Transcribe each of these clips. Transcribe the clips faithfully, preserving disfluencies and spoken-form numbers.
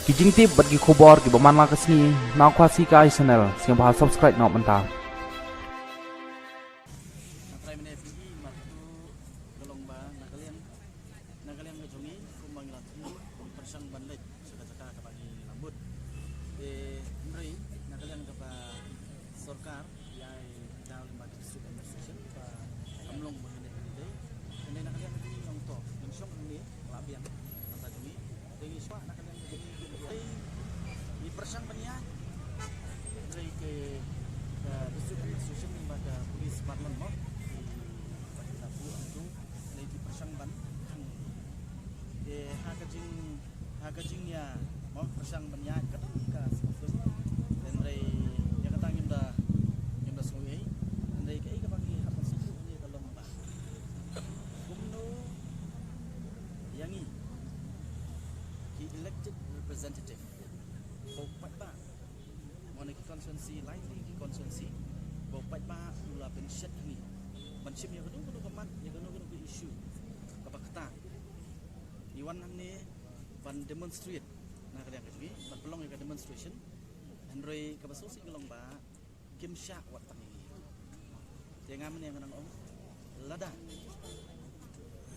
Ki jingtip bad ki khubor kiba man la ka sngi na Khasi Kai Channel, sngewbha subscribe noh mynta. Nga trai mynne phi i martu ka long ba na ka liang, na ka liang ka jong i kumba ngi la thmu pyrshang ban leit sha ka jaka kaba ngi la mut. Te hynrei na ka liang kaba sorkar ïa i daw lyngba ka district administration ba kam long ba ngin ïa dei. Hynrei na ka liang ka jong i ong to ngin shong hangne la biang mynta jong i. Te ngi shuwa na ka liang ka jong i ngi pyrshang ban ïaid. Hynrei ka, ka district administration lyngba ka police department mo, ki ba ki la buh hangtu, hynrei ki pyrshang ban khang. Te ha ka jing, ha ka jingïa mo pyrshang ban ïaid ka dang ka sngewthuh. Hynrei ïa kata ngim da, ngim da sngew ei. Hynrei kaei kaba ngi hap ban sngewthuh ïa ka long ba kumno ïa ngi ki elected representative ba u paidbah, mo na ki constituency, lai tylli ki constituency, ba u paidbah u la pynshet hangne ban shim ïa kano kano ka mat, ïa kano kano ka issue kaba ktah. Ngi wan hangne ban demonstrate na ka liang ka jong ngi, ban pynlong ïa ka demonstration. Hynrei kaba sngewsih ka long ba kim shah wat tang ïa ngi. Te nga mynne nga nang ong lada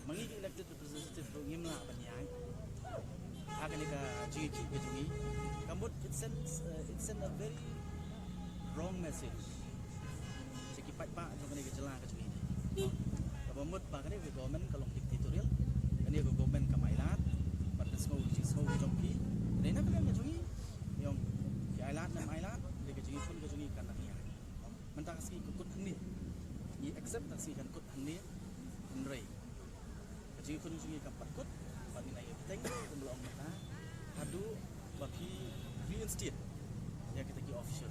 ma ngi ki elected representative ruh ngim lah ban ïaid ha kane ka jingïakhih ka jong ngi, ka mut it sends, uh, it send a very wrong message sha ki paidbah jong kane ka jylla ka jong ngi. Kaba mut ba kane ka government ka long dictatorial, kane ka government kam ailad bad ka sngew, ka jingsngew ka jong ki. Hynrei na ka liang ka jong ngi, ïa ki ailad ne ym ailad, hynrei ka jingïakhun ka jong ngi kan nang ïaid. Mynta ka sngi ka kut hangne, ngi accept ka sngi kan kut hangne, hynrei ka jingïakhun jong ngi kam pat kut, bad ngin ïa bteng kumba la ong mynta haduh ba phi reinstate ïa kita ki official.